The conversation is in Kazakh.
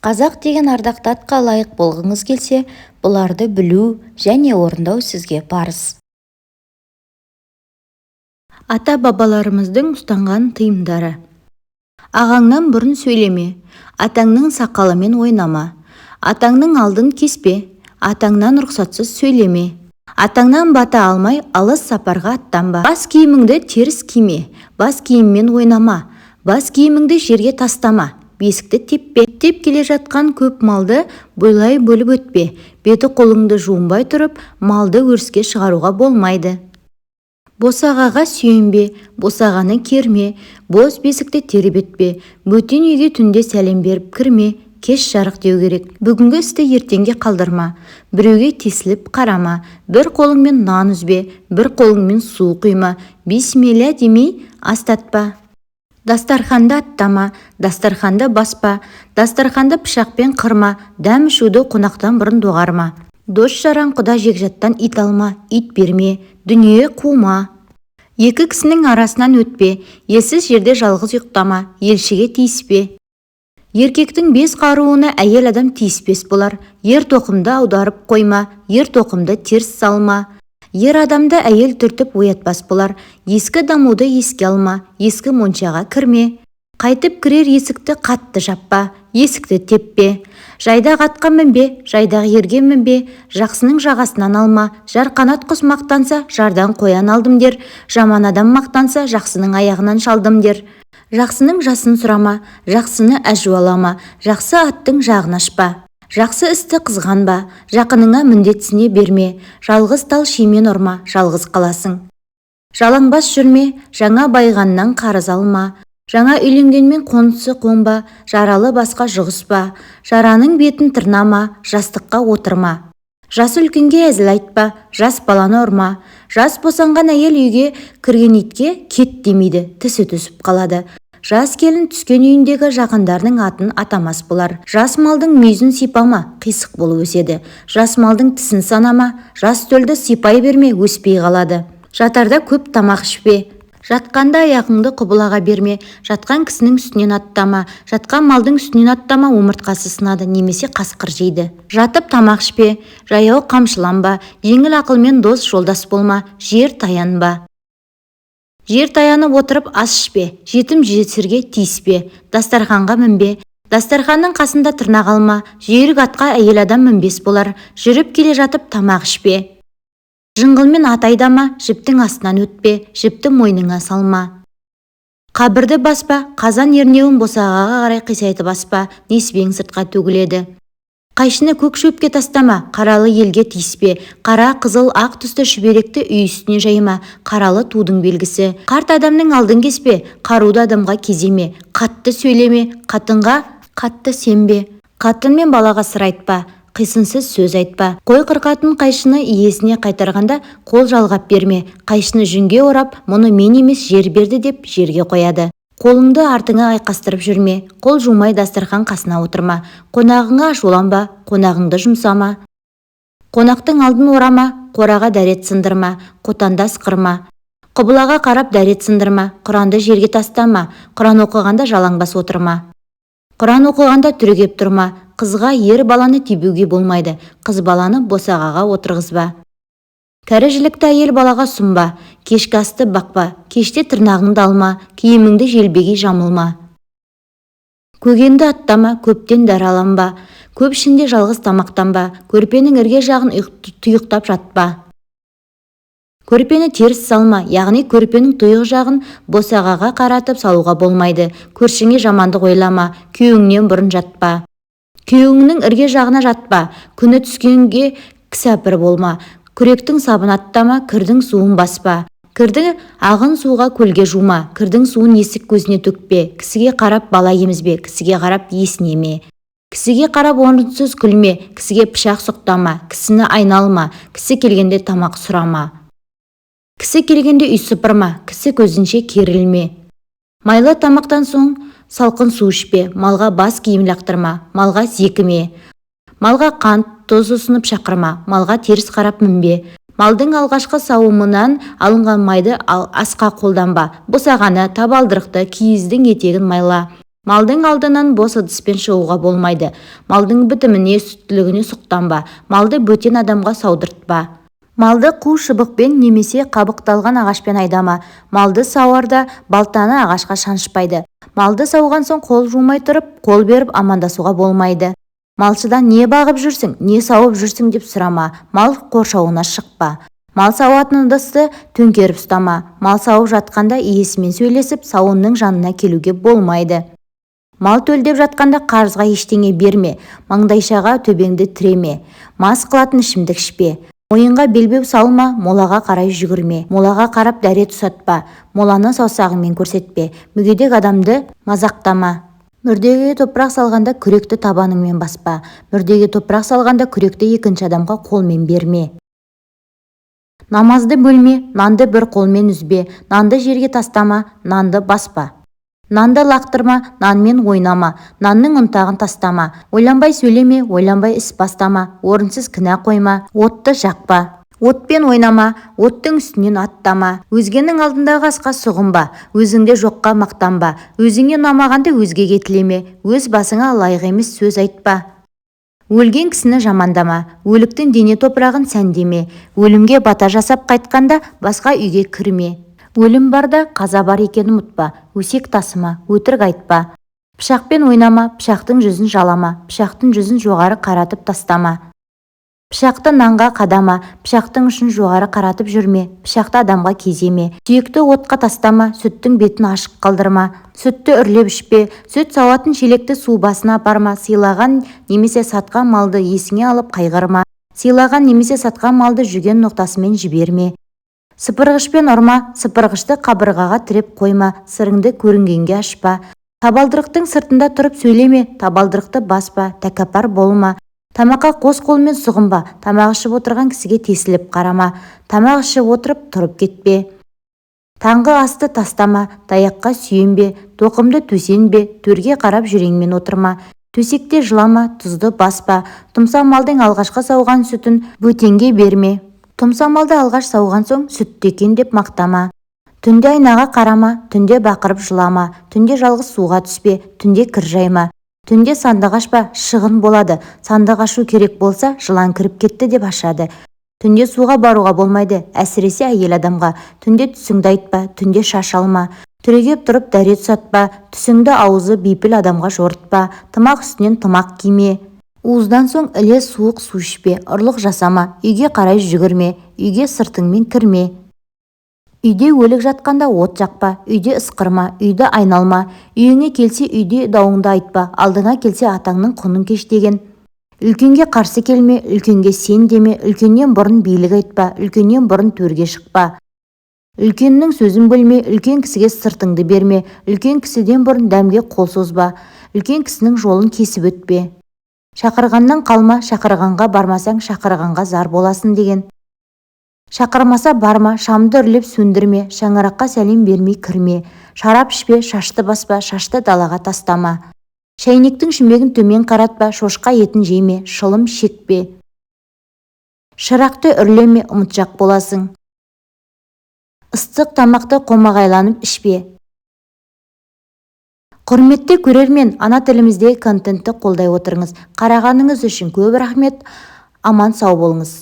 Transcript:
Қазақ деген ардақты атқа лайық болғыңыз келсе, бұларды білу және орындау сізге парыз. Ата-бабаларымыздың ұстанған тыйымдары. Ағаңнан бұрын сөйлеме. Атаңның сақалымен ойнама. Атаңның алдын кеспе. Атаңнан рұқсатсыз сөйлеме. Атаңнан бата алмай, алыс сапарға аттанба. Бас киіміңді теріс киме. Бас киіммен ойнама. Бас киіміңді жерге тастама. Бесікті теппе. Беттеп келе жатқан көп малды бойлай бөліп өтпе. Беті-қолыңды жуынбай тұрып, малды өріске шығаруға болмайды. Босағаға сүйенбе, босағаны керме, бос бесікті тербетпе. Бөтен үйге түнде сәлем беріп кірме. Кеш жарық деу керек. Бүгінгі істі ертеңге қалдырма. Біреуге тесіліп қарама. Бір қолыңмен нан үзбе, бір қолыңмен су құйма. Бисмилла демей, ас татпа. Дастарханды аттама, дастарханды баспа, дастарханды пышақпен қырма, дәм ішуді қонақтан бұрын доғарма. Дос-жаран, құда-жекжаттан ит алма, ит берме, дүние қума. Екі кісінің арасынан өтпе, елсіз жерде жалғыз ұйықтама, елшіге тиіспе. Еркектің бес қаруына әйел адам тиіспес болар. Ер тоқымды аударып қойма, ер тоқымды теріс салма. Ер адамды әйел түртіп оятпас болар. Ескі дамуды еске алма, ескі моншаға кірме. Қайтып кірер есікті қатты жаппа, есікті теппе. Жайдақ атқа мінбе, жайдақ ерге мінбе, жақсының жағасынан алма. Жарқанат құс мақтанса, жардан қоян алдым дер, жаман адам мақтанса, жақсының аяғынан шалдым дер. Жақсының жасын сұрама, жақсыны әжуалама, жақсы аттың жағын ашпа. Жақсы істі қызғанба, жақыныңа міндетсіне берме, жалғыз тал шимен ұрма, жалғыз қаласың. Жалаңбас жүрме, жаңа байығаннан қарыз алма. Жаңа үйленгенмен қонсы қонба, жаралы басқа жұғыспа, жараның бетін тырнама, жастыққа отырма. Жасы үлкенге әзіл айтпа, жас баланы ұрма. Жас босанған әйел үйге кірген итке кет демейді, тісі түсіп қалады. Жас келін түскен үйіндегі жақындарының атын атамас болар. Жас малдың мүйізін сипама, қисық болып өседі. Жас малдың тісін санама, жас төлді сипай берме, өспей қалады. Жатарда көп тамақ ішпе. Жатқанда аяғыңды құбылаға берме, жатқан кісінің үстінен аттама, жатқан малдың үстінен аттама, омыртқасы сынады немесе қасқыр жейді. Жатып тамақ ішпе, жаяу қамшыланба, жеңіл ақылмен дос жолдас болма, жер таянба. Жер таянып отырып ас ішпе, жетім жесірге тиіспе, дастарханға мінбе, дастарханның қасында тырнақ алма, жүйрік атқа әйел адам мінбес болар, жүріп келе жатып тамақ ішпе. Жыңғылмен ат айдама, жіптің астынан өтпе, жіпті мойныңа салма. Қабірді баспа, қазан ернеуін босағаға қарай қисайтып аспа, несібең сыртқа төгіледі. Қайшыны көк шөпке тастама, қаралы елге тиіспе, қара, қызыл, ақ түсті шүберекті үй үстіне жайма, қаралы тудың белгісі. Қарт адамның алдын кеспе, қаруды адамға кеземе, қатты сөйлеме, қатынға қатты сенбе. Қатын мен балаға сыр айтпа, қисынсыз сөз айтпа. Қой қырқатын қайшыны иесіне қайтарғанда қол жалғап берме, қайшыны жүнге орап, мұны мен емес жер берді деп жерге қояды. Қолыңды артыңа айқастырып жүрме, қол жумай дастархан қасына отырма, қонағыңа ашуланба, қонағыңды жұмсама. Қонақтың алдын орама, қораға дәрет сындырма, қотанда ысқырма. Құбылаға қарап дәрет сындырма, Құранды жерге тастама, Құран оқығанда жалаңбас отырма. Құран оқығанда түрегеп тұрма, қызға ер баланы тебуге болмайды, қыз баланы босағаға отырғызба. Кәрі жілікті әйел балаға сұнба, кешкі асты бақпа, кеште тырнағыңды алма, киіміңді желбегей жамылма. Көгенді аттама, көптен дараланба, көп ішінде жалғыз тамақтанба, көрпенің ірге жағын тұйықтап жатпа. Көрпені теріс салма, яғни көрпенің тұйық жағын босағаға қаратып салуға болмайды. Көршіңе жамандық ойлама, күйеуіңнен бұрын жатпа. Күйеуіңнің ірге жағына жатпа, күні түскенге кісәпір болма. Күректің сабын аттама, кірдің суын баспа. Кірді ағын суға, көлге жума, кірдің суын есік көзіне төкпе. Кісіге қарап бала емізбе, кісіге қарап есінеме. Кісіге қарап орынсыз күлме, кісіге пышақ сұқтама, кісіні айналма, кісі келгенде тамақ сұрама. Кісі келгенде үй сыпырма, кісі көзінше керілме. Майлы тамақтан соң салқын су ішпе, малға бас киім лақтырма, малға зекіме. Малға қант, тұз ұсынып шақырма, малға теріс қарап мінбе. Малдың алғашқы сауымынан алынған майды асқа қолданба. Босағаны, табалдырықты, киіздің етегін майла. Малдың алдынан бос ыдыспен шығуға болмайды. Малдың бітіміне, сүттілігіне сұқтанба. Малды бөтен адамға саудыртпа. Малды қу шыбықпен немесе қабықталған ағашпен айдама. Малды сауарда балтаны ағашқа шаншпайды. Малды сауған соң қол жумай тұрып, қол беріп амандасуға болмайды. Малшыдан не бағып жүрсің, не сауып жүрсің деп сұрама. Мал қоршауына шықпа. Мал сауатын ыдысты төңкеріп ұстама. Мал сауып жатқанда иесімен сөйлесіп, сауынның жанына келуге болмайды. Мал төлдеп жатқанда қарызға ештеңе берме. Маңдайшаға төбеңді тіреме. Мас қылатын ішімдік ішпе. Мойынға белбеу салма, молаға қарай жүгірме. Молаға қарап дәрет ұсатпа. Моланы саусағыңмен көрсетпе. Мүгедек адамды мазақтама. Мүрдеге топырақ салғанда күректі табаныңмен баспа. Мүрдеге топырақ салғанда күректі екінші адамға қолмен берме. Намазды бөлме, нанды бір қолмен үзбе, нанды жерге тастама, нанды баспа. Нанды лақтырма, нанмен ойнама, нанның ұнтағын тастама. Ойланбай сөйлеме, ойланбай іс бастама, орынсыз кінә қойма, отты жақпа. Отпен ойнама, оттың үстінен аттама. Өзгенің алдындағы асқа сұғынба, өзіңде жоққа мақтанба. Өзіңе ұнамағанды өзгеге тілеме, өз басыңа лайық емес сөз айтпа. Өлген кісіні жамандама, өліктің дене топырағын сәндеме. Өлімге бата жасап қайтқанда басқа үйге кірме. Өлім бар да, қаза бар екенін ұмытпа. Өсек тасыма, өтірік айтпа. Пышақпен ойнама, пышақтың жүзін жалама, пышақтың жүзін жоғары қаратып тастама. Пышақты нанға қадама, пышақтың ұшын жоғары қаратып жүрме, пышақты адамға кеземе. Сүйекті отқа тастама, сүттің бетін ашық қалдырма. Сүтті үрлеп ішпе, сүт сауатын шелекті су басына апарма. Сыйлаған немесе сатқан малды есіңе алып қайғырма. Сыйлаған немесе сатқан малды жүген ноқтасымен жіберме. Сыпырғышпен ұрма, сыпырғышты қабырғаға тіреп қойма, сырыңды көрінгенге ашпа. Табалдырықтың сыртында тұрып сөйлеме, табалдырықты баспа, тәкаппар болма. Тамаққа қос қолмен сұғынба, тамақ ішіп отырған кісіге тесіліп қарама. Тамақ ішіп отырып тұрып кетпе. Таңғы асты тастама, таяққа сүйенбе, тоқымды төсенбе, төрге қарап жүреңмен отырма. Төсекте жылама, тұзды баспа. Тұмса малдың алғашқы сауған сүтін бөтенге берме. Тұмса малды алғаш сауған соң сүтті екен деп мақтама. Түнде айнаға қарама, түнде бақырып жылама, түнде жалғыз суға түспе, түнде кір жайма. Түнде сандық ашпа, шығын болады. Сандық ашу керек болса, жылан кіріп кетті деп ашады. Түнде суға баруға болмайды, әсіресе әйел адамға. Түнде түсіңді айтпа, түнде шаш алма. Түрегеп тұрып дәрет ұсатпа, түсіңді аузы бейпіл адамға жорытпа. Тымақ үстінен тымақ киме. Уыздан соң іле суық су ішпе, ұрлық жасама, үйге қарай жүгірме, үйге сыртыңмен кірме. Үйде өлік жатқанда от жақпа, үйде ысқырма, үйді айналма. Үйіңе келсе үйде дауыңды айтпа, алдыңа келсе атаңның құнын кеш деген. Үлкенге қарсы келме, үлкенге сен деме, үлкеннен бұрын билік айтпа, үлкеннен бұрын төрге шықпа. Үлкеннің сөзін бөлме, үлкен кісіге сыртыңды берме, үлкен кісіден бұрын дәмге қол созба, үлкен кісінің жолын кесіп өтпе. Шақырғаннан қалма, шақырғанға бармасаң, шақырғанға зар боласың деген. Шақырмаса барма, шамды үрлеп сөндірме, шаңыраққа сәлем бермей кірме. Шарап ішпе, шашты баспа, шашты далаға тастама. Шәйнектің шүмегін төмен қаратпа, шошқа етін жеме, шылым шекпе. Шырақты үрлеме, ұмытшақ боласың. Ыстық тамақты қомағайланып ішпе. Құрметті көрермен, ана тіліміздегі контентті қолдай отырыңыз. Қарағаныңыз үшін көп рахмет. Аман сау болыңыз.